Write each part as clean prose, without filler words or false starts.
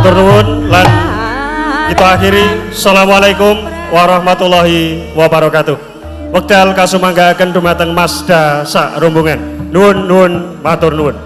Matur nuwun lan kita akhiri. Assalamualaikum warahmatullahi wabarakatuh. Wekdal kasumanggaaken dumateng Mazda sak rombongan. Nuwun nuwun matur nuwun.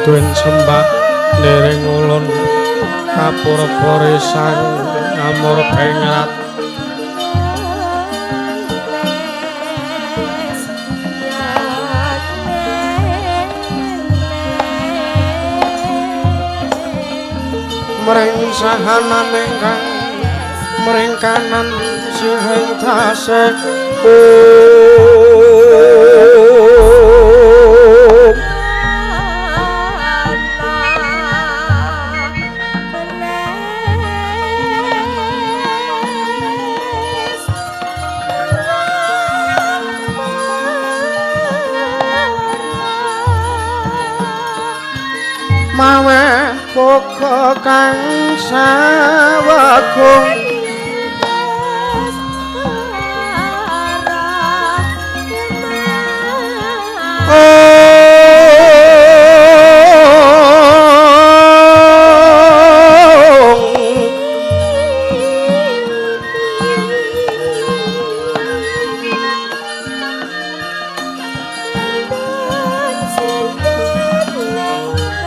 Duwen sembah ndereng ulun kapurba sang Amurba mring sahanan ingkang mring kanan sihing tasih mawe boga kang sawegung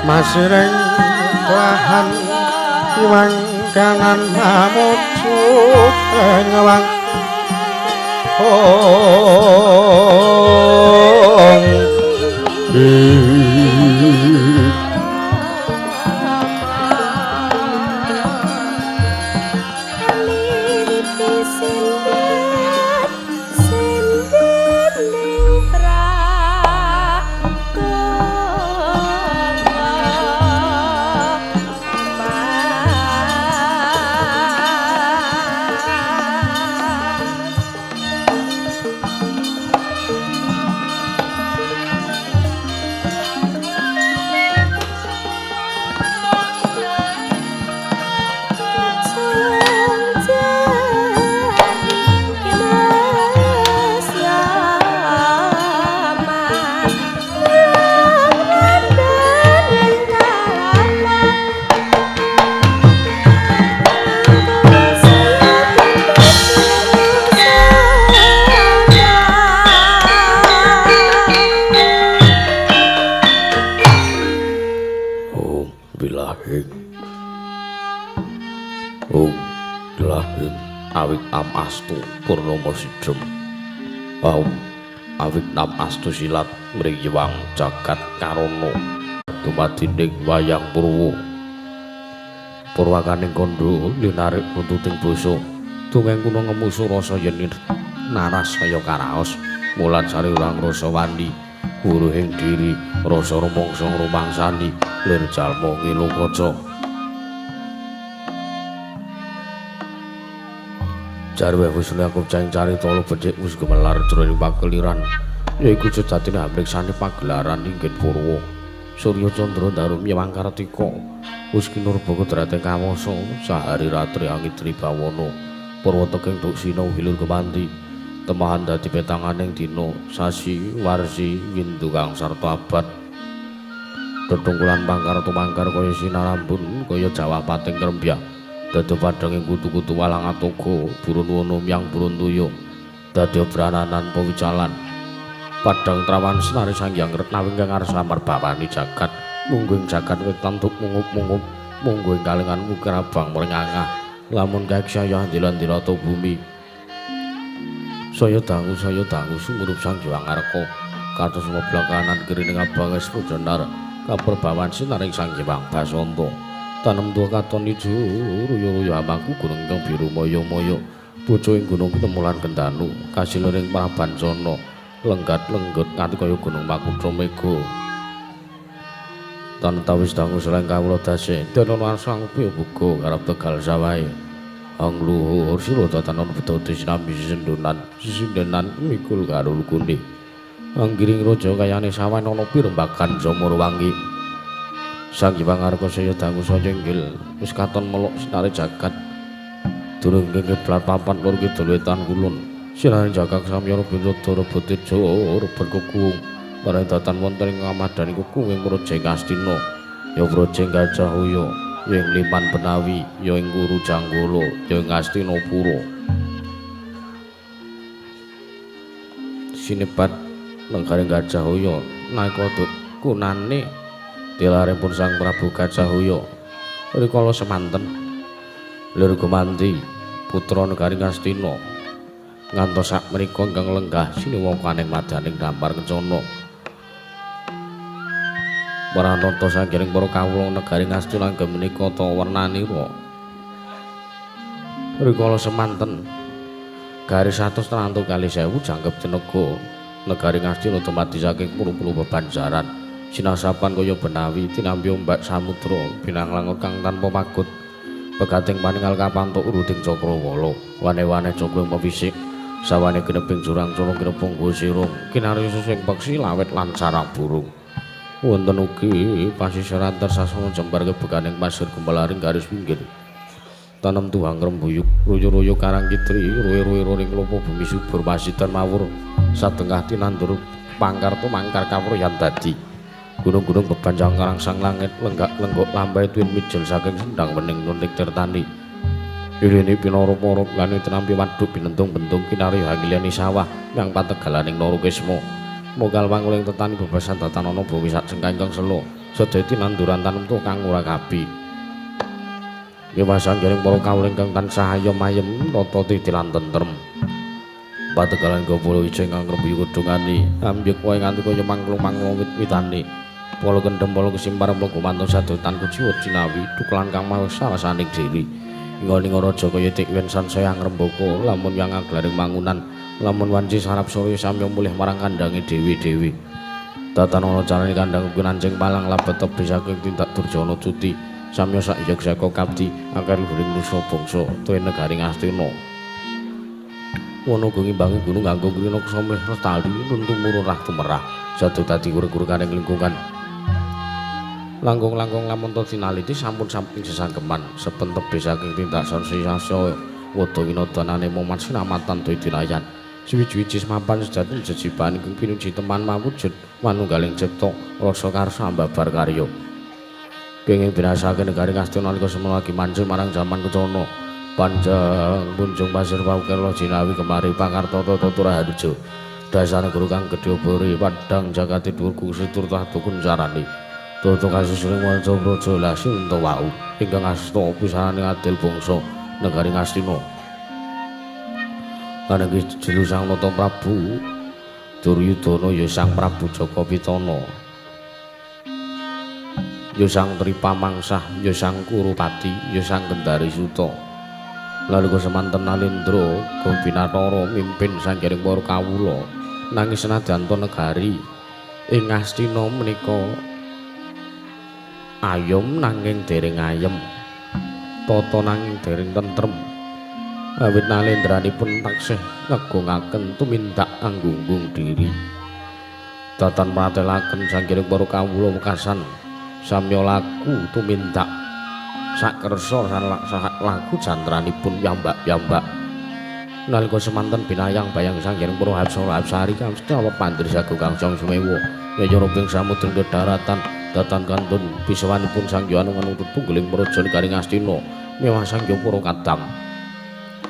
masiring lahan iwang kanan mamuju ing wang Purnomo Sidem Aum awit nam astu silat mriyewang jagat karana dumadining wayang purwa purwakaning kandha linarik buntuting basa dongeng kuna ngemusu rasa yen naras kaya karaos mulan sari urang rasa wani wuruhing diri rasa rumangsa ngrumangsani lir jalma ngilu kaca. Jarwe wusune aku cang carita becik wis gemelar jroning pakeliran yaiku sejatine amriksane pagelaran inggih purwa Surya Candra Daru Myewang Kartika wis kinurba kodrate kawasa sahari ratri angidri bawana purwa teking duksina hilur kemanti temahan dadi petanganing dina sasi warsi windu kang sarta abad tetungkulan pangkar tumangkar kaya sinarambun kaya jawah pating krembyak dadi padhange kutu-kutu walang atoga burun wono myang burun toya dadi obrananan pawicalan padhang trawan senari sanghyang retna ingkang ngarsa marbawani jagat mungguing jagat wetan tuk mungup-mungup mungguing kalingan mukir abang mrengangah lamun kaeksaya andila-andilata bumi saya dangu sumurup Sang Hyang Arka kados moblak kanan kirining abang es pujenar kaperbawan sinaring Sang Hyang Basanta tanem tuwa katon ijo ruya-ruya amangku gunung ingkang biru maya-maya bojo ing gunung ketemulan kendanu kasilering Prabancana lenggat-lenggut nganti kaya gunung Makutha Mega tan tawis dangu seleng kawula dase dene sang buga karep Tegal sawahe ang luhur sira tatanan bedhoti sinambi sisendunan sisindenan mikul karo lukune anggiring raja kayane sawah ana pirembagan Jamurwangi Sang Hyang Arka saya dangu saya inggil wis katon melok sinare jagat durung keblat papan lor kidul wetan kulon sinare jagat samyara bendara beteja rebet kekuwung bareng datan wonten ing ngamadani kekuwung ing Praja Ngastina ya Praja Gajah Hoya ya ing Liman Benawi ya ing Guru Janggala ya ing Ngastinapura sinebat negari Gajah Hoya nalika kunane Tilaripun Sang Prabu Gajah Huya rikala semanten lir gumanti putra negari Ngastina ngantos sak menika ingkang lenggah siniwakaning madaning dampar kencana. Pranata sanggiring para kawula negari Ngastina inggih menika ta wernanira. Rikala semanten garis 132.000 jangkep tenaga negari Ngastina dumadi saking puluh-puluh bebanjaran sinasapan kaya benawi tinampi ombak samudra binang langut kang tanpa pagut pegating paningal kapantuk uruding cakrawala wane-wane cakra pewisik sawane geneping jurang culung genepung sirung kinarya sing peksi lawet lan sarang burung wonten ugi pasisiran tersasana jembar kebeganing pasir gumelaring garis pinggir tanem tuang rembuyuk ruyu-ruyu karang kitri ruwe-ruwe roning klopo bumi subur pasitan mawur satengah tinandur pangkar tumangkar kawruyan dadi gunung-gunung bebanjang karang sang langit lenggak-lenggok lambai tuwin mijil saking sendang wening nuntik tirtani irene pinarup-rup lan tinampi waduk binentung-bentung kinari hangiliani sawah yang pategalaning Narukisma mogal wanguling tetani bebasan datanana bumi sak jengkang ingkang sela sedaya tinanduran tanem kang ora kabi ngewasan jaring para kawula ingkang tansah ayem ayem tata titi lan tentrem pategalan gopolo ijo ingkang grembuyuk kudungane ambyek wae nganti kaya mangklung-mangklung wit-witane pala kendhem pala kesimpar mlaku mantuk sadotan kuciwa cinawi tukelan kang mawis alasaning diri inggon-inggon raja kaya tik wen sansaya ngrembaka lamun yang aglaring mangunan lamun wanci sarap sore samya mulih marang kandhange dewi-dewi tatanana carane kandhang kunancing palang labet tebih saking tindak durjana cuti samya sak yeksaka kapti akeh luhuring nusa bangsa tuwin negari Ngastina wono uga ngimbangi gunung nganggo krina samlih lestari nun tumurun rah tumerah jatuh dadi gur-gurkaning lingkungan langkung-langkung lamun to tinaliti sampun samping sesanggeman sepen tebih saking tindak sansaya wada winodanane moman sinamatan dinayan suwiji-wiji semapan sejati jejiban ingkang pinuji teman mawujud manunggaling cipta rasa karsa ambabar karya kenging binasake negari Ngastina nalika semono lagi mancing marang jaman kencana panjang punjung pasir paukela jinawi kemari pangartata tata raharja dasar guru kang gedhe bori padhang jagate dhuwur kusitur tahta kuncarane tata kasusuring wanca praja lasinta wau ingkang asta pisane adil bangsa negari Ngastina kanenggi jelu Sang Nata Prabu Duryudana ya Sang Prabu Jaka Pitana ya Sang Tripamangsah ya Sang Kurupati ya Sang Kendari Suta nalika semanten Nalendra Gobinatara mimpin sanggaring para kawula nanging senajan ta negari ing Ngastina menika ayom nanging dereng ayem tata nanging dereng tentrem awit nalendranipun taksih ngegongaken tumindak anggunggung diri datan mratelaken sanggaring para kawula wekasan samya laku tumindak sakersa laku jantranipun piyambak-piyambak nalika semanten binayang bayang sanghyang para hapsara hapsari kang sedawa pandri sagung kang sumewa yaya ping samudra daratan datan kantun pisawanipun Sang Hyang manut tunggeling praja negari Ngastina mewah Sang Hyang para kadang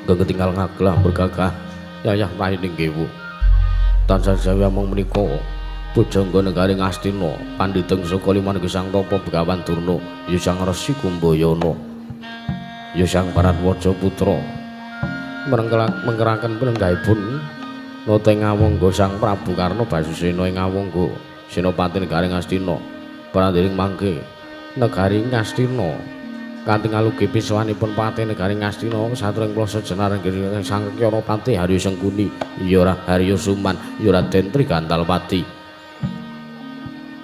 ketinggal ngaglah bergagah yayah rayining kewu tansah jawi amung menika pujangga negari Ngastina pandhiteng saka limanggih Sang Tapa Begawan Durna ya Sang Resi Kumbayana ya Sang Paratwaja Putra mengkeraken pelenggahipun nata ing Ngawangga Sang Prabu Karna Basusena ing Ngawangga senopati negari Ngastina prandiring mangke negari Ngastina kanthi ngalugi pisawanipun pati negari Ngastina satring plasa jenar Sang Kyanapati Harya Sengkuni ya Harya Suman ya Raden Trigantalpati.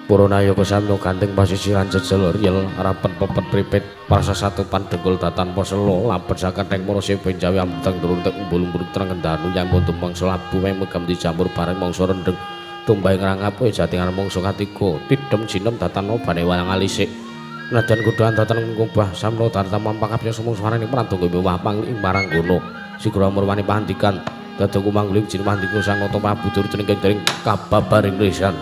Para nayaka samya ganting pasisiran jejel riyel rapet pepet pripit prasa satupan dengkul datan posela labet saketheng para sepen jawi amteng druntek umbul-umbul trenggendanu yambun tumpeng selabu megam dijamur bareng mangsa rendheng tumbah ngrangap jatingan mangsa katiga tidhem jinem datan obane walang alisik nadyan godhaan datan ngubah samna darta mampakapya sumung swarane pradonga miwah pangling ing paranggana sigra murwani pahandikan dadya kumangling jinwandika Sang Nata Prabu Durjana ingkang kababaring lisan.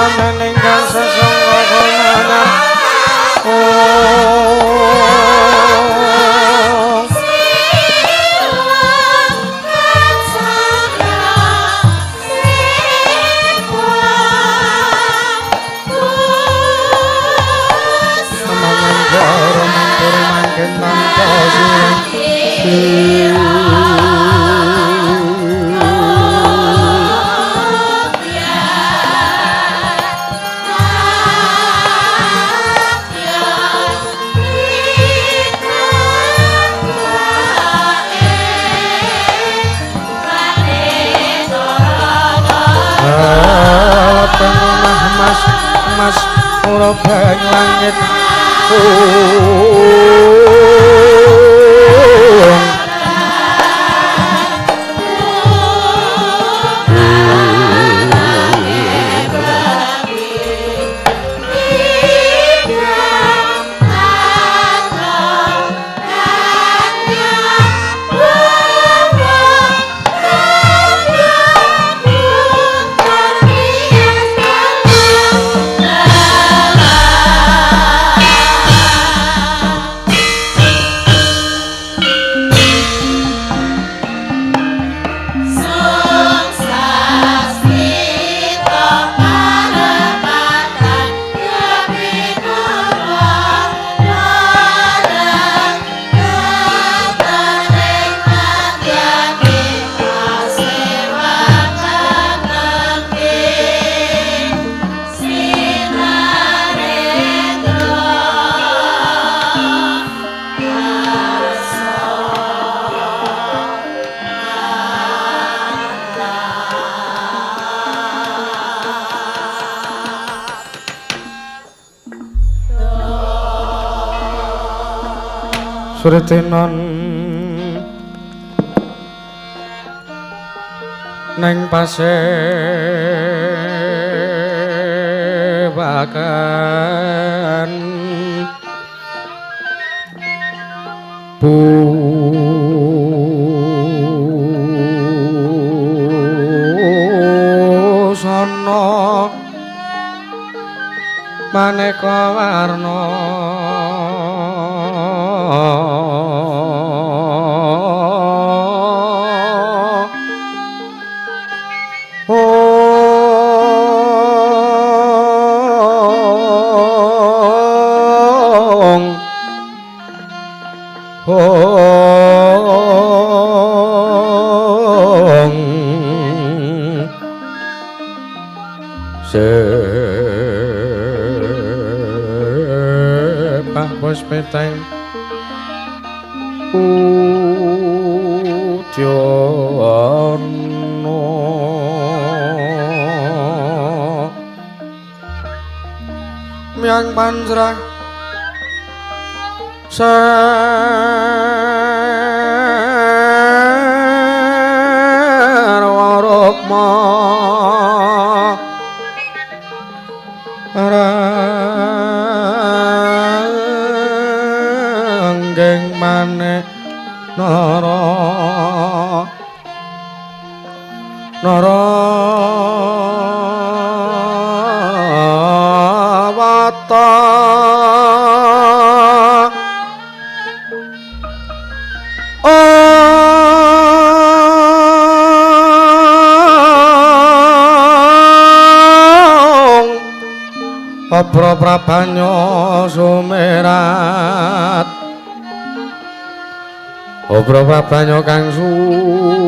Nenggal sesungguh kumana. Mas ora bang langit. Surtinon neng pasewakan busana maneka warna. Sepah puspiteng udyana miang panjrah sarwa rukma ranggeng mane nara nara wata. Obro prabanyo sumerat, obro prabanyo kang sumirat,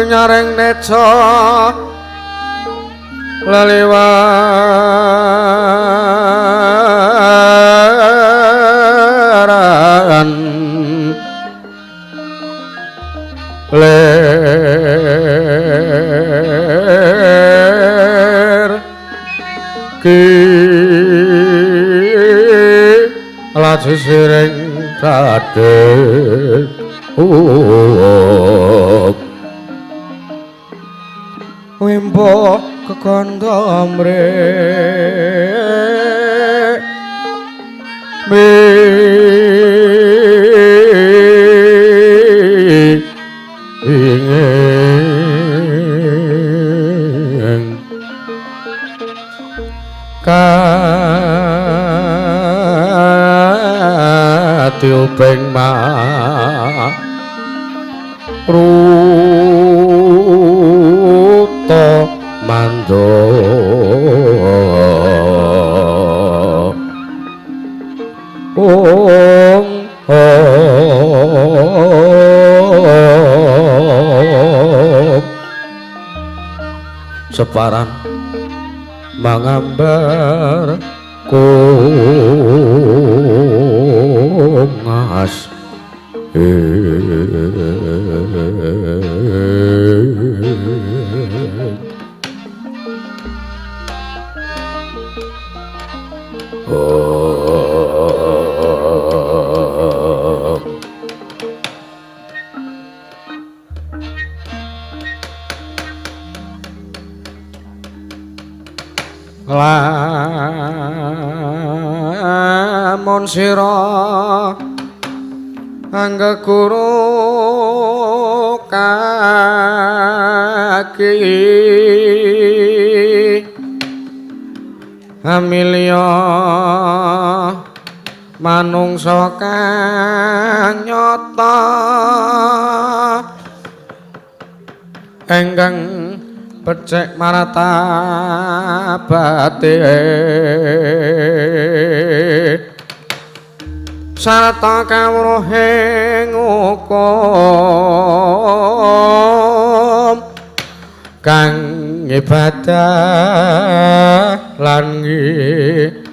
nyaring neca leliwaran ler ki laju siring sadek wimbo kekandha mrek ing katiuping maruta mando ong separan mangambar kungas lamun sira anggeguru kaki amilya manungsa kang nyata ingkang becik martabate sarta kawruhing hukum kang ibadah lan ngirangi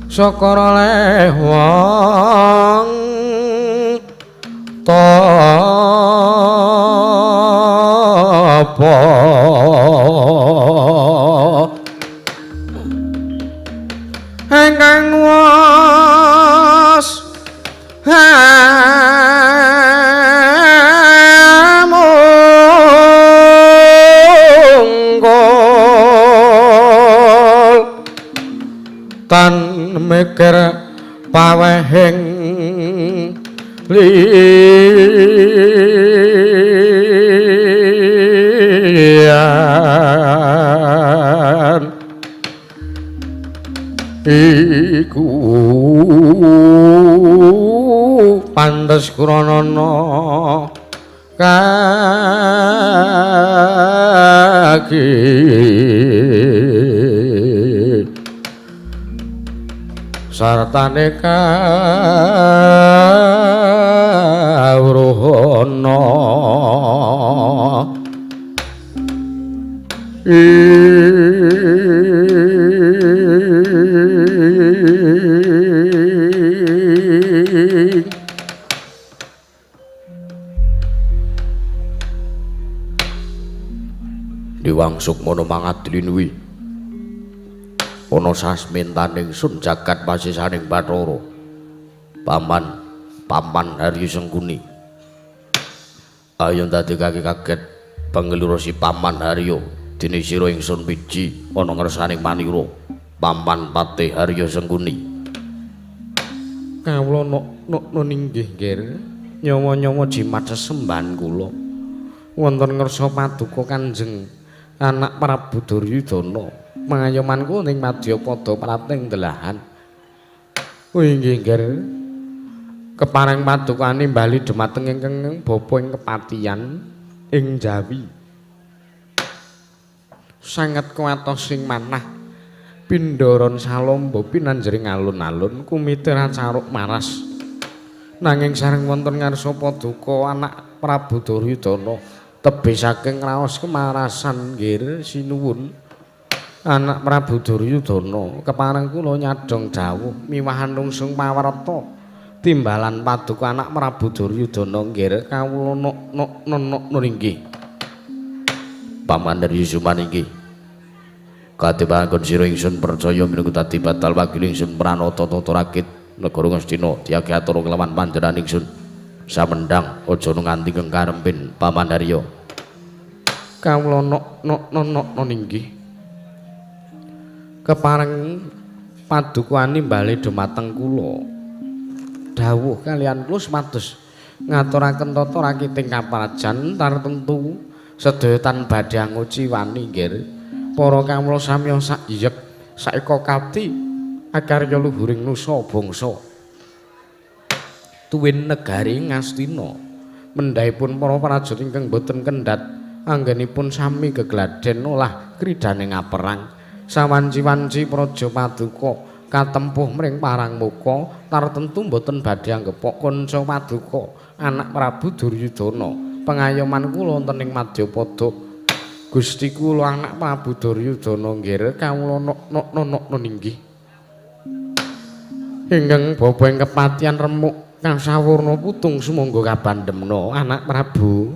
syukur oleh wong tapa ingkang was hamungkul tan mikir pawehing liyan iku pantes kranana kaki sartane kawruhana Diwang Sukmana mangadlinwi ana sasmintaning sun jagat pasisaning Bathara Paman Paman Haryo Sengkuni. Ayo ndadekake kaget pangelura si Paman Haryo dene sira ingsun piji ana ngersaning manira Paman Patih Haryo Sengkuni. Kawula nok ninggih nggih nyawa-nyawa jimat sesembahan kula wonten ngersa paduka Kanjeng anak Prabu Duryudana pangayoman kula ning madyapada prating delahan. Oh inggih nggih kepareng padukane bali dumateng ingkang bapa ing kepatihan ing Jawi. Sanget kuwatos sing manah pindharan salomba pinanjering alun-alun kumite racaruk maras. Nanging sareng wonten ngarsa paduka anak Prabu Duryudana tebih saking raos kemarasan nggih sinuwun. Anak Prabu Duryudana kepareng kula nyadhong dawuh miwahan lungsung pawarta timbalan paduka anak Prabu Duryudana nggih kawula nok nok inggih. Paman Haryo Suman inggih katibangkon sira ingsun percaya minangka dadi batal wakil ingsun pranata tata rakit negara Ngastina diake atur kelawan panjenengan ingsun samendang aja nganti kengkarempin Paman Haryo. Kawula nok inggih. Kepareng paduka nimbali dumateng kula. Dawuh kaliyan kula supados ngaturaken tata rakiting kaprajan tartemtu sedaya tan badhe anguciwani nggih. Para kawula samiya sak yek saeka kati akarya luhuring nusa bangsa. Tuwin negari Ngastina mendhahipun para prajurit ingkang boten kendhat anggenipun sami gegladen olah kridane ngaperang. Sawanci-wanci praja paduka katempuh mring parang muka tartemtu boten badhe anggepok kanca paduka anak Prabu Duryudana. Pengayoman kula wonten ing madyapada Gusti kula anak Prabu Duryudana nggih kawula nok inggih. Ingkang bapa ing kepatihan remuk kasawurna putung sumangga kabandemna anak Prabu.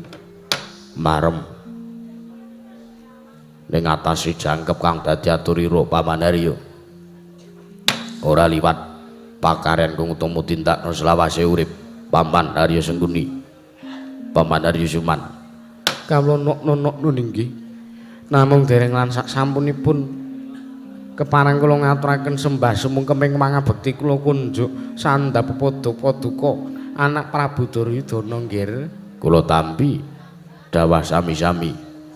Marem ning atase jangkep kang dadi aturira Paman Haryo. Ora liwat pakaryan kang utama tindakno selawase urip Paman Haryo Sengkuni. Paman Haryo Suman. Kawula nok inggih. Namung dereng lan sak sampunipun kepareng kula ngaturaken sembah sumungkeming mangabekti kula kunjuk sandhap pepadha paduka anak Prabu Duryudana nggih. Kula tampi dawah sami-sami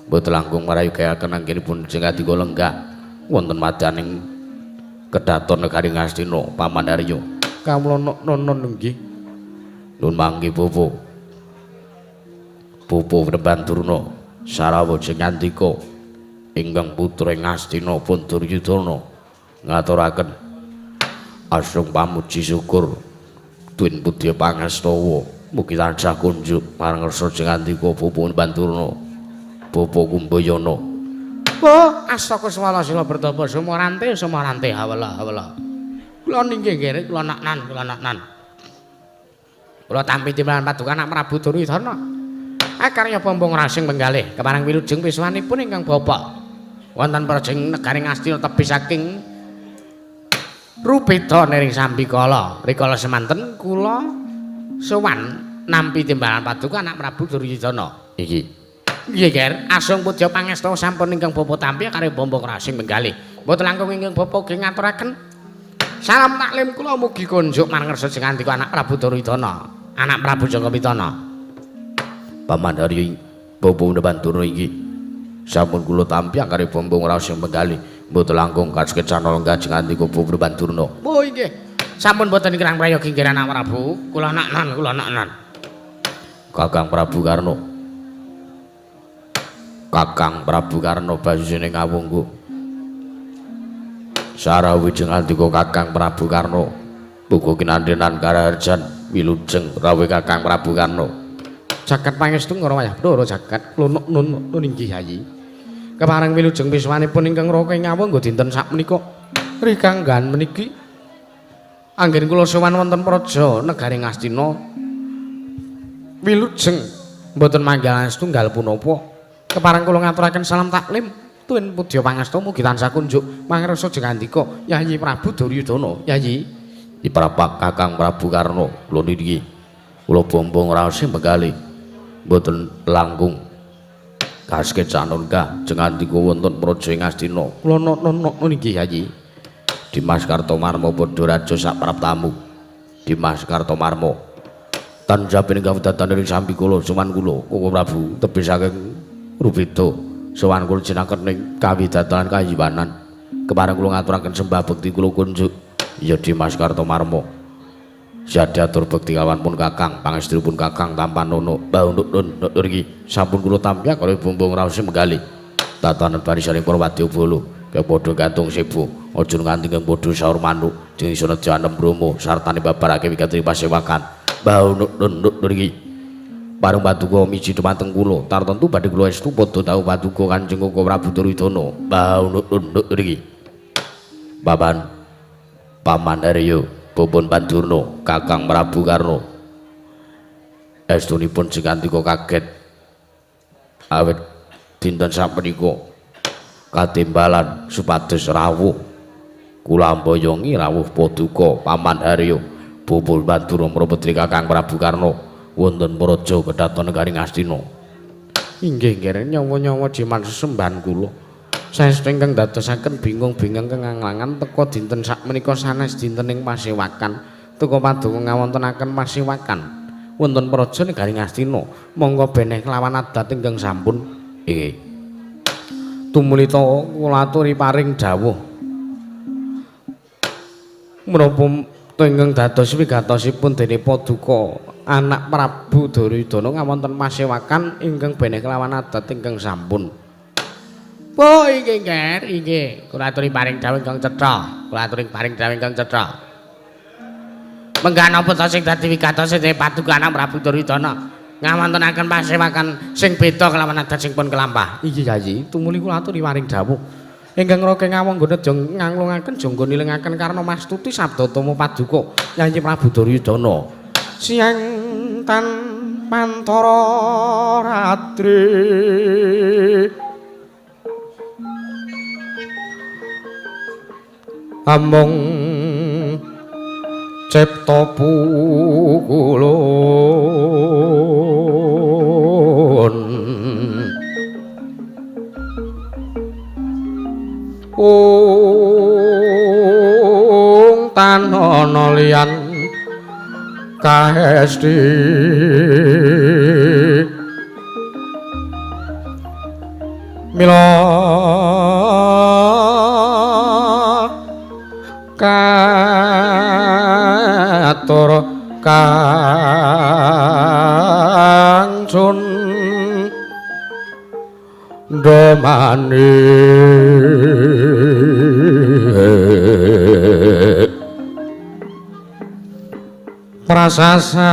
mboten langkung marayogaken anggenipun jengandika lenggah wonten madyaning kedaton negari Ngastina Paman Haryo. Kawula nok inggih. Nun mangke bapa. Bapa Wrebanturna sarawa jengandika ingkang putra Ngastina pun Duryudana ngaturaken asung pamuji syukur tuwin pudya pangastawa mugi tansah kunjuk marang ngersa jengandika bapa Wrebanturna bapa Kumbayana. Oh, astaka swala sila bertapa sumarante sumarante hawala hawala. Kula ninggih nggih kula naknan kula naknan. Kula tampi timbalan paduka anak Prabu Duryudana. Akarya bombong rasing penggalih kepareng wilujeng piswanipun ingkang bapak wonten prajeng negari Ngastina tebih saking Rupeda nering sambikala. Rikala semanten kula sowan nampi timbalan paduka anak Prabu Duryudana. Iki nggih Ger, asung pudya pangesta sampun ingkang bapa tampi akarya bombong rasing penggalih. Mboten langkung ingkang bapa ugi ngaturaken salam taklim kula mugi kunjuk marang ngersa jengandika anak Prabu Duryudana, anak Prabu Jaka Pitana. Paman Haryo bapa Wrebanturna iki sampun kula tampi akare bombong rasing penggalih mboten langkung kaskecan lenggah jengandika bapa Wrebanturna. Oh inggih. Sampun boten kirang prayogi nggih anak Prabu, kula naknan kula naknan. Kakang Prabu Karna. Kakang Prabu Karna basisine ngawungku. Sarawi jengandika Kakang Prabu Karna. Muga kinandenan karaharjan wilujeng rawuh Kakang Prabu Karna. Jagat pangestu ngrawayah Bathara jagat kula nun inggih Yayi. Kepareng wilujeng piswanipun ingkang raka ing ngawungga dinten sakmenika rikanggan meniki anggen kula sowan wonten praja negari Ngastina wilujeng mboten manggihan setunggal punapa. Kepareng kula ngaturaken salam taklim tuwin pudya pangesta mugi tansah kunjuk mangrasa jengandika Yayi Prabu Duryudana. Yayi Iprapak Kakang Prabu Karna kula niki kula bombong raose penggalih mboten langkung kaskecan lenggah jengandika wonten praja Ngastina. Kula nok niki Yayi. Dimas Kartomarma padha raja sak praptamu. Dimas Kartomarma tansah pinenggah wedatan ing sambikala sowan kula Koko Prabu tebih saking Rupeda sowan kula jenaken ing kawidatan kayiwanan. Kepareng kula ngaturaken sembah bekti kula kunjuk. Ya Dimas Kartomarma Syadiatur bekti kawan pun Kakang, pangestri pun Kakang tampanono. Mbah untuk nun iki sampun kula tampi karo bumbung raose menggalih. Tatanan barisaning para wadyabala kaya padha gantung sebu, aja nganti kang padha saur manuk sing iso nejanem bromo sartane babarake wigati pasewakan. Mbah untuk nun iki pareng paduka miji dumateng kula, tartemtu badhe kula estu padha dawuh paduka Kanjeng Koko Prabu Duryudana. Mbah untuk nun iki. Paman Paman Haryo Bopon Pandurna Kakang Prabu Karna estunipun jengandika kaget awit dinten sapunika katimbalan supados rawuh kula amboyongi rawuh paduka Paman Haryo Bopon Pandurna Mraputri Kakang Prabu Karna wonten praja kedhaton negari Ngastina. Inggih nggih nyawa-nyawa jiman sesembahan kula. Saestu ingkang dadosaken bingung-bingung kenganglangan teka dinten sakmenika sanes dinten ing pasewakan. Teka paduka ngawontenaken pasewakan wonten praja negari Ngastina. Monggo beneh kelawan adat ingkang sampun. Inggih. Tumulita kula aturi paring dawuh. Menapa ingkang dados wigatosipun dene paduka anak Prabu Duryudana ngawonten pasewakan ingkang beneh kelawan adat ingkang sampun. Oh inggih nggih, inggih. Kula aturi paring dawuh ingkang cetha. Kula aturi paring dawuh ingkang cetha. Menggah napa ta sing dadi wigatose dene paduka anak Prabu Duryudana ngawontenaken pasewakan sing beda kelawan adat sing pun kelampah. Inggih Yayi, tumuli kula aturi paring dawuh. Ingkang raka ngawangga jong nganglungaken jangga nilingaken karna mastuti sabda tama paduka Yayi Prabu Duryudana. Siang tan pantara ratri amung cipta pukulun ung tan ana liyan kahesti mila katur kang sun domani prasasat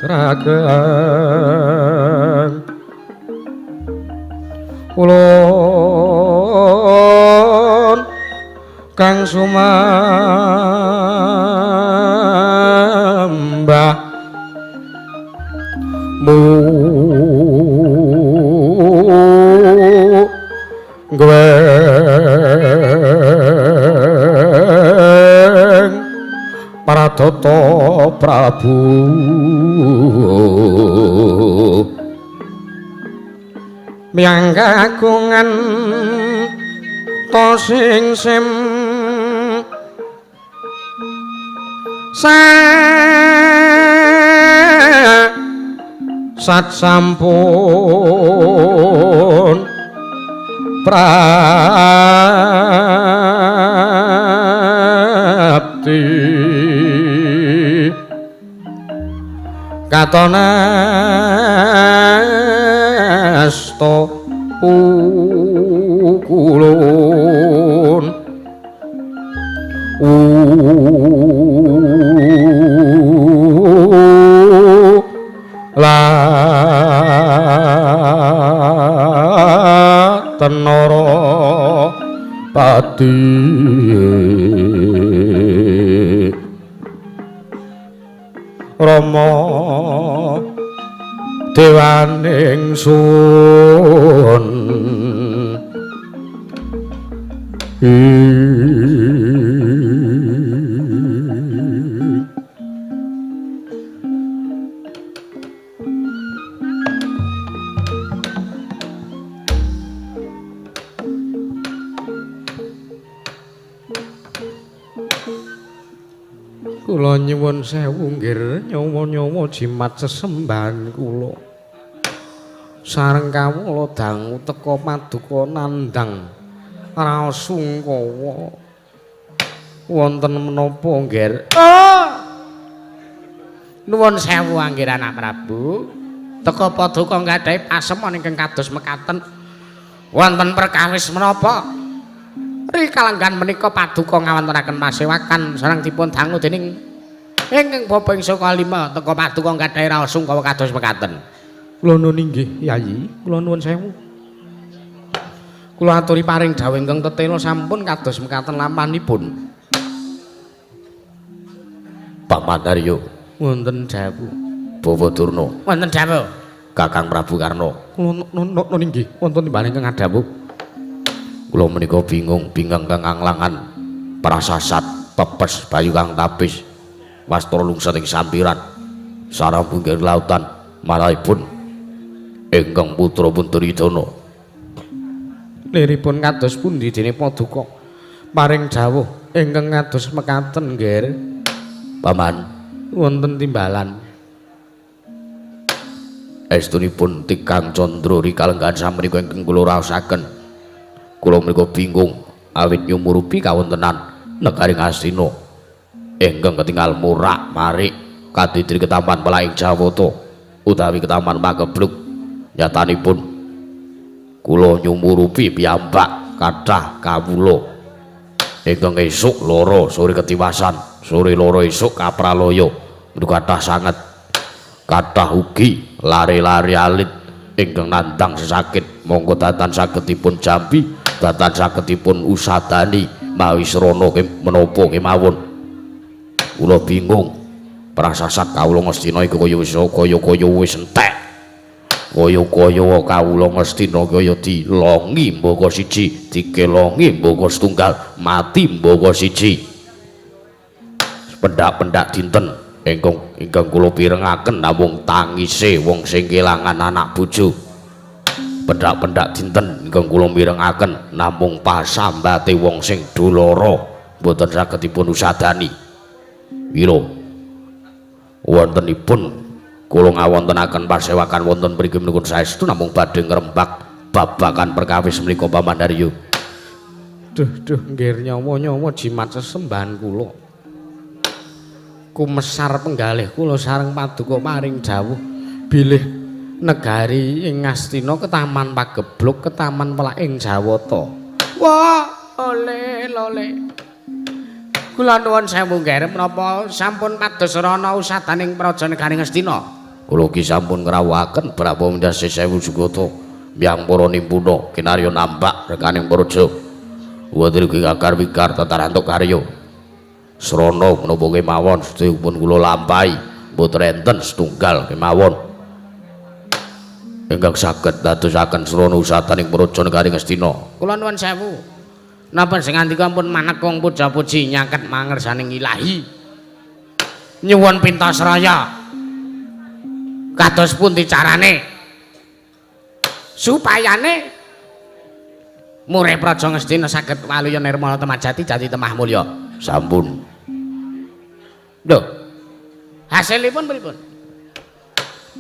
ragang ulun kang sumambah mu gweng Paradata Prabu miyang kagungan to sing sim sat sampun prapti katon asta ukulun la tenara pati Rama dewaning sun Kula nyuwun sewu nggih nyawa-nyawa jimat sesembahan kula. Sareng kawula dangu teka paduka nandhang raos sungkawa. Wonten menapa nggih? Oh! Nuwun sewu anggir anak Prabu. Teka paduka nggadahi pasemon ingkang kados mekaten. Wonten perkawis menapa? Rikalenggan menika paduka ngawontenaken pasewakan sareng dipun dangu dening ingkang bapa ing saka lima teka paduka nggadahi raos sungkawa kados mekaten. Kula nuwun inggih Yayi, kula nuwun sewu. Kula aturi paring dawuh ingkang tetela sampun kados mekaten lampanipun. Paman Haryo wonten dawuh. Bawa Durna wonten dawuh. Kakang Prabu Karna. Kula nuwun inggih wonten timbalan ingkang adhawuh. Kula menika bingung bingang kang anglangan prasasat pepes bayu kang tapis wastra lungset ing sampiran sareng pinggir lautan Manahipun ingkang putra pun Duryudana. Liripun kados pundi dene paduka paring dawuh ingkang kados mekaten nggih. Paman, wonten timbalan. Estunipun Tikang Candra rikalenggahan samrika ingkang kula raosaken. Kula menika bingung awit nyumurupi kawontenan negari Ngastina ingkang ketingal murak marik kadidri ketaman pelaing Jawata utawi ketaman Pageblug. Nyatanipun kula nyumurupi piyambak kathah kawula ingkang esuk loro sore ketiwasan, sore loro esuk kapralaya. Menika kathah sanget, kathah ugi lare-lare alit ingkang nandhang sesakit. Monggo datan saged dipun jampi, datan saged dipun usadani mawi srana menapa kemawon. Kula bingung prasasat kawula Ngastina iku kaya wis kaya-kaya wis entek, kaya-kaya kawula Ngastina kaya dilongi mbaka siji, dikelongi mbaka setunggal, mati mbaka siji. Pendak-pendak dinten ingkang kula pirengaken namung tangise wong sing kelangan anak bojo. Pendak-pendak dinten ingkang kula mirengaken namung pasambate wong sing doloro mboten saged dipun usadani. Mila wontenipun kula ngawontenaken pasewakan wonten mriki menika saestu namung badhe ngrembak babagan perkawis menika Paman Haryo. Duh duh nggih nyawa-nyawa jimat sesembahan kula. Kumesar penggalih kula sareng paduka paring dawuh bilih negari ing Ngastina ketaman Pageblug ketaman pelaking Jawata. Wah, oleh lole. Kula nuwun sewu nggih menapa sampun pados rana usadaning praja negari Ngastina. Kula ki sampun ngrawuhaken Prabu Mindhasih Sewu Jugata miyang para nimpuna kinarya nambak rekaning praja. Wonten ugi kakar wikar tatarantuk karya. Srana menapa kemawon sedaya pun kula lampahi, mboten enten setunggal kemawon ingkang saged dadosaken srana usadaning praja negari Ngastina. Kula nuwun sewu. Napa sing ngandika pun manekung puja-puji nyaket mangersaning Ilahi. Nyuwun pintasraya. Kados pundi carane supayane murih praja Ngastina saged waluya nirmala temajati jati temah mulya. Sampun. Lho, hasilipun pripun?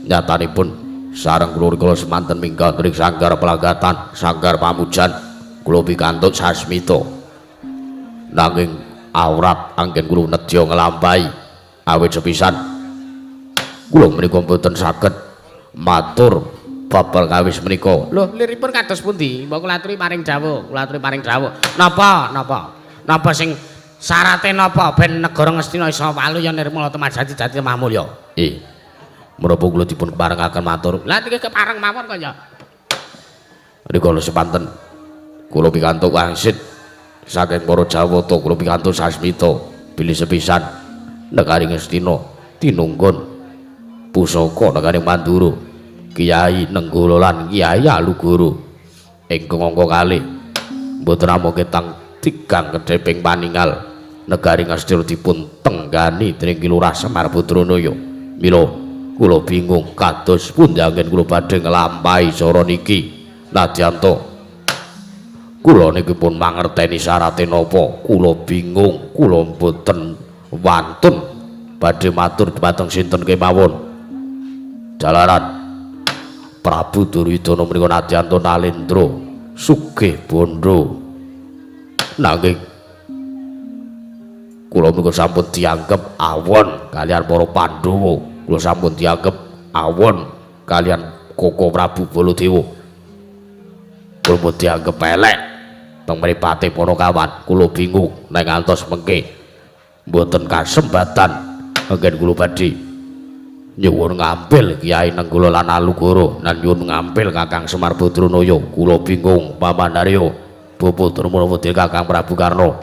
Nyatanipun sareng kula rikala semanten minggah ring sanggar pelanggatan, sanggar pamujan, kula pikantuk sasmita. Nanging awrat anggen kula nedya nglampahi awit sepisan kula menika mboten saged matur bab perkawis menika. Lho, liripun kados pundi? Mbok kula aturi paring dawuh, kula aturi paring dawuh. Napa? Napa? Napa sing syarate napa ben negara Ngastina iso waluya nirmala temajati jati temah mulya? Menapa kula dipun keparengaken matur? Lah niki kepareng mawon kok ya. Rikala sepanten kula pikantuk wangsit saking para Jawata, kula pikantuk sasmita bilih sepisan negari Ngastina tinunggun pusaka negari Mandura, Kiai Nenggala lan Kiai Alugoro ingkang angka kalih mboten namung ketang tigang kedheping paningal negari Ngastina dipun tenggani dening Ki Lurah Semar Badranaya. Mila kula bingung kados pundi anggen kula badhe nglampahi cara niki. Nadyanto kula niki pun mangerteni syarate napa, kula bingung, kula mboten wantun badhe matur dhumateng sinten kemawon. Jalaran Prabu Duryudana menika nadyanto nalendra sugih bondo, nanging kula menika sampun dianggep awon kalian para Pandhawa, kula sampun dianggep awon kalian Koko Prabu Baladewa, kula pun dianggep elek teng mripate para kawan. Kula bingung nek ngantos mengke mboten kasempatan anggen kula badhe nyuwun ngampil Kiai Nenggala lan Alugoro lan nyuwun ngampil Kakang Semar Badranaya. Kula bingung Paman Haryo, Bapak Darmana Kakang Prabu Karna.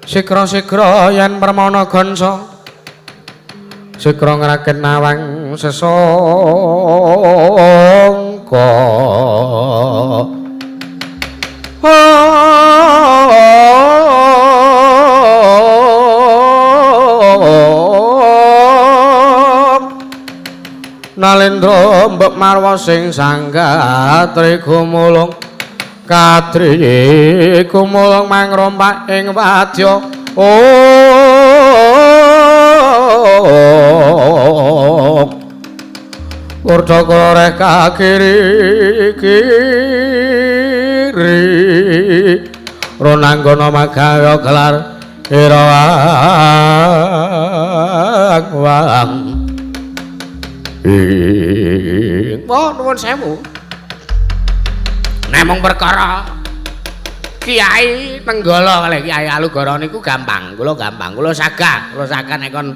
Sikra-sikra yen permana gonsa, sikra ngraken nawang sesangka. Nalendra mbok marwa sing sanggatri gumulung kadri gumulung mangrompak ing wadya. Oh Kurdaka reh kakiri kiri Ronanggana magawe gelar Irawang wang. Oh nuwun sewu. Nek mung perkara Kiai Nenggala kalih Kiai Alugoro niku gampang, kula gampang, kula sagah, kula sagah nek kon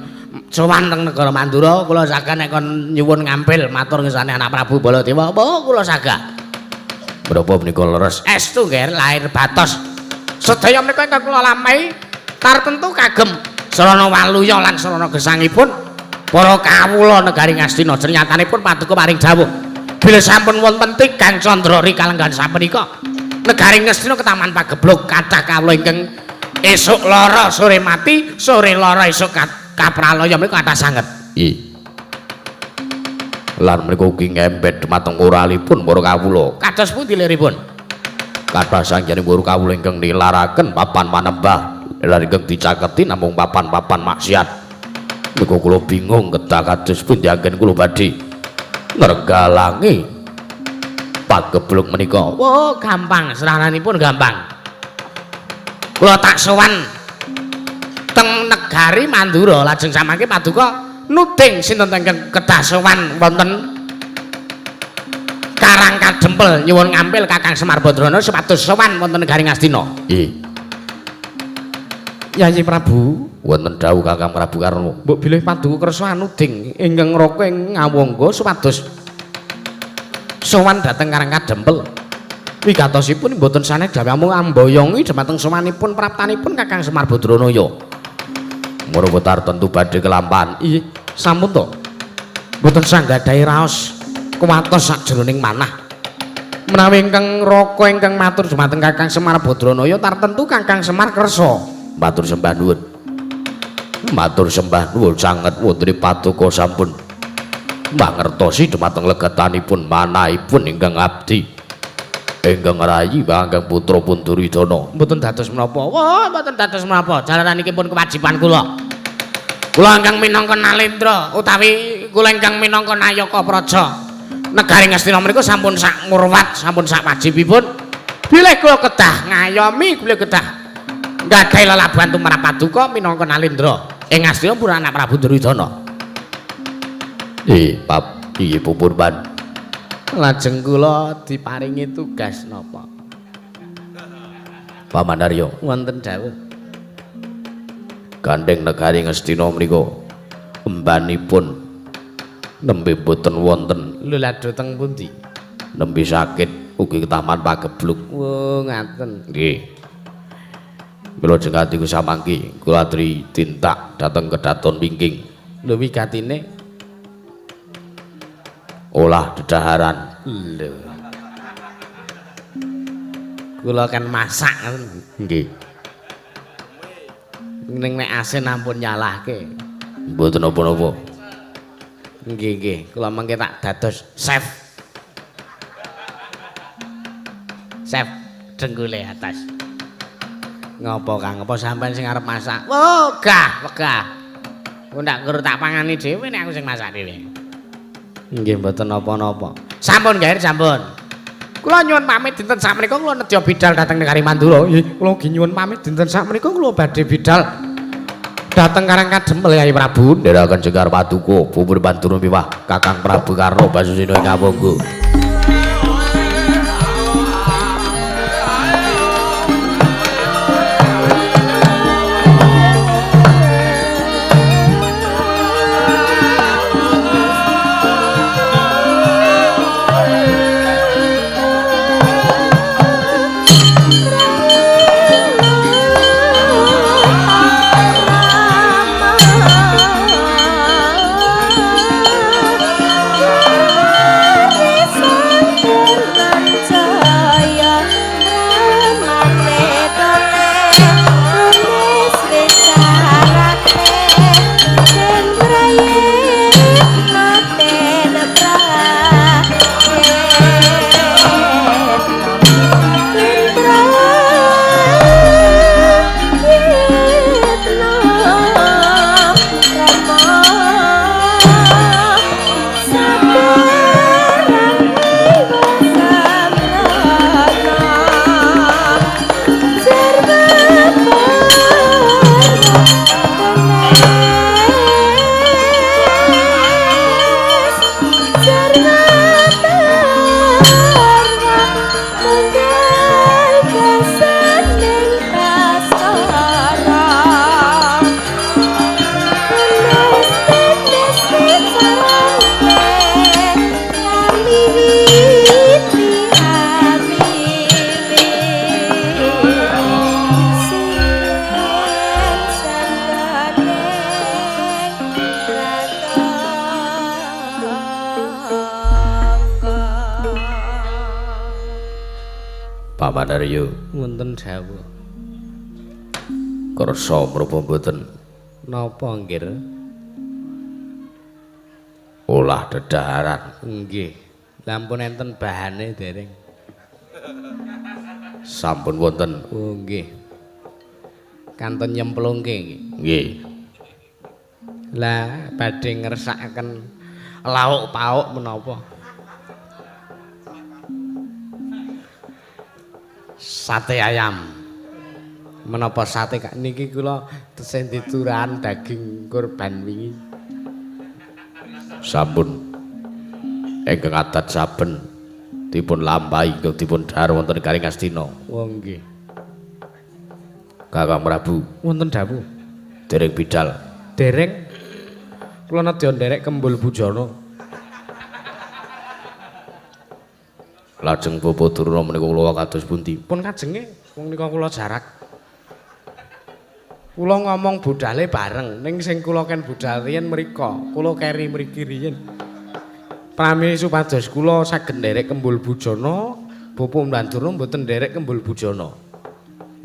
sowan teng negara Mandura, kula sagah nek kon nyuwun ngampil matur ngersane anak Prabu Baladewa, apa kula sagah. Menapa menika leres? Estu nggih lahir batos. Sedaya menika ingkang kula lampahi tartemtu kagem sarana waluya lan sarana gesangipun para kawula negari Ngastina. Nyatanipun paduka paring dawuh bilih sampun wonten tigang candra rikalenggan sapunika negari Ngastina ketaman pageblug kathah kawula ingkang esuk lara sore mati, sore lara esuk kapralaya menika kathah sanget. Nggih. Lan menika ugi ngembet dumateng moralipun para kawula. Kados pundi liripun? Kathah sanggening para kawula ingkang nilaraken papan manembah lan ingkang dicaketi namung papan-papan maksiat. Menika kula bingung kedah kados pundi anggen kula badhe ngrenggalangi pageblug menika. Oh, gampang, srananipun gampang. Kula tak sowan teng negari Mandura lajeng samangke paduka nuding sinten ingkang kedah sowan wonten Karang Kadempel nyuwun ngampil Kakang Semar Badrana supados sowan wonten negari Ngastina. Nggih. Yayi Prabu, wonten dawuh Kakang Prabu Karna. Mbok bilih paduka kersa anuding ingkang raka ing ngawangga supados sowan dhateng Karang Kadempel. Wigatosipun mboten sanes dawuh amung amboyongi dhumateng sowanipun praptanipun Kakang Semar Badranaya. Menapa tartemtu badhe kelampahan? Inggih, sampun to. Mboten sanggadahi raos kuwatos sakjroning manah. Menawi ingkang raka ingkang matur dhumateng Kakang Semar Badranaya tartemtu Kakang Semar kersa. Matur sembah nuwun. Matur sembah nuwun sanget wonten paduka sampun mangertosi dhumateng legetanipun manahipun ingkang abdi ingkang rayi ingkang putra pun Duryudana. Mboten dados menapa. Wah, mboten dados menapa. Jalaran iki pun kewajiban kula. Kula ingkang minangka Nalendra utawi kula ingkang minangka Nayaka Praja negari Ngastina menika sampun sak ngurwat, sampun sak wajibipun. Bilih kula kedah ngayomi, bilih kedah nggadahi lelabuhan tumrap paduka minangka Nalendra ing Ngastina pura anak Prabu Duryudana. Nggih, Pap, nggih Purban. Lajeng kula diparingi tugas napa? Paman Arya, wonten dawuh. Gandeng negari Ngastina menika embanipun nembe boten wonten. Lho lha dhateng pundi? Nembe sakit ugi ketaman pageblug. Oh, ngaten. Nggih. Mila jengati samangki kula aturi tindak dhateng kedaton wingking. Lho wigatine olah dedaharan. Lho. Kula kan masak ngoten. Nggih. Ning nek asin ampun nyalahke. Mboten napa-napa. Nggih nggih, kula mengke tak dados chef. Chef dengkule atas. Ngopo Kang, apa sampean sing arep masak? Wegah, wegah. Ku ndak kur tak pangani dhewe nek aku sing masak dhewe. Nggih mboten napa-napa. Sampun gair sampun. Kula nyuwun pamit dinten sakmenika kula nedya bidal dhateng negari Mandura. Nggih, kula ugi nyuwun pamit dinten sakmenika kula badhe bidal dhateng Karang Kadempel Yai Prabu. Ndherekaken jengkar paduka pupur banturun miwah Kakang Prabu Karna Basusena ing Awangga. Rama. Paman Aryo. Wonten dawuh. Kersa menapa mboten? Napa nggih? Olah dedaharan. Nggih. Lah ampun enten bahane dereng. Sampun wonten. Oh nggih. Kantun nyemplungke nggih. Nggih. Lah badhe ngersakaken lauk pauk menapa? Sate ayam. Menapa sate kak niki kula tesih diturahan daging kurban wingi. Sampun. Ingkang adat saben dipun lampahi ingkang dipun dhahar wonten Garing Astina. Oh nggih. Kakang Prabu. Wonten dawuh. Dereng bidal. Dereng. Kula nedya nderek Kembul Bujana. Lajeng Bapak Durna menika kula kados pundi? Pun kajenge wong nika kula jarak. Kula ngomong budale bareng ning sing kula ken budal riyen mriko, kula keri mriki riyen. Prami supados kula saged nderek Kembul Bujana, Bapak Mbandurna mboten nderek Kembul Bujana.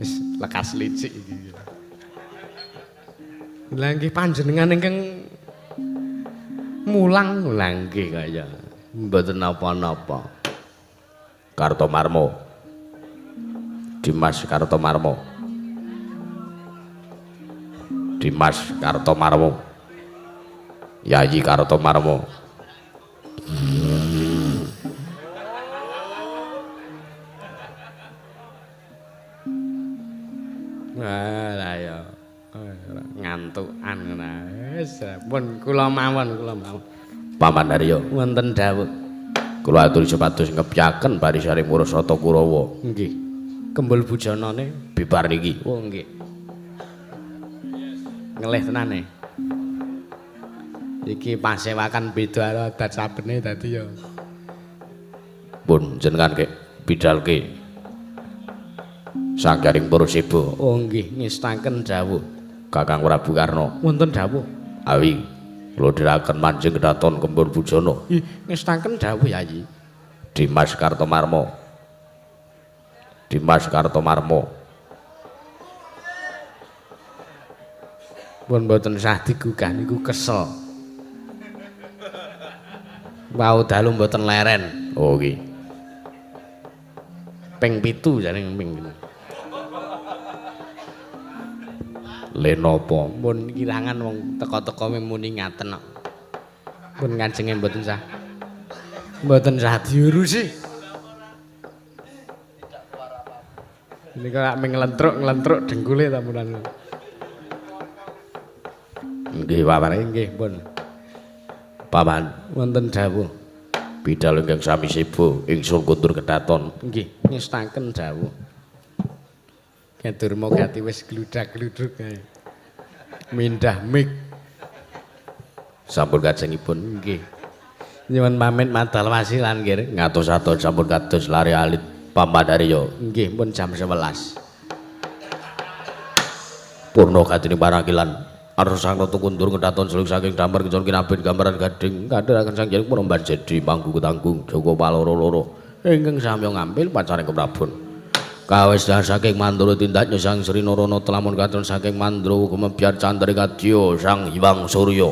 Wis lekas licik iki. Lah nggih panjenengan ingkang mulang lha nggih kaya mboten napa-napa. Kartomarmo. Dimas Kartomarmo. Dimas Kartomarmo. Yayi Kartomarmo. Wah, lah ya ngantukan ngono. Wis pun kula mawon, kula mawon. Paman Aryo. Wonten dawuh. Kula aturi supados ngepyaken barisane Murasata Kurawa. Nggih. Kembul bujanane bibar niki. Oh nggih. Ngelih tenane. Iki pasewakan beda karo adat sabene dadi ya. Pun jenengan kek bidalke. Sanggaring Pursiba. Oh nggih, ngestaken dawuh. Kakang Prabu Karna. Wonten dawuh. Awi kula dherekaken manjing kedaton Kembul Bujana. Ih, ngestaken dawuh Yayi. Dimas Kartomarmo. Dimas Kartomarmo. Pun mboten sah digugah niku kesel. Wau dalu mboten leren. Oh nggih. Ping 7 jane ping. Le napa? Mun kirangan wong teka-teka muni ngaten kok. Pun kajenge mboten sah. Mboten sah diurusi. Niku lak menglentruk-nglentruk dengkule ta munan. Nggih, Paman. Nggih, pun. Paman, wonten dawuh. Bidal ingkang sami seba ingsun kundur kedaton. Nggih, ngestaken dawuh. Kedurma gati wis gludak-gluduk kae. Mindah mik. Sampun kajengipun. Nggih. Nyuwun pamit madal wasilan nggih. Ngatos-atos sampun kados lare alit Paman Aryo. Nggih, pun jam 11. Purna gatine parakilan. Arsa sang ratu kundur kedaton selung saking damar kencon kinabin gambaran gading kadheraken sang jering penemban jedi manggu ketanggung Joko Paloro-loro ingkang samya ngampil pacaring keprabon. Kawis saking Mandura tindak sang Sri Narana telamun katon saking Mandra gumebyar candra kadya Sang Hyang Surya.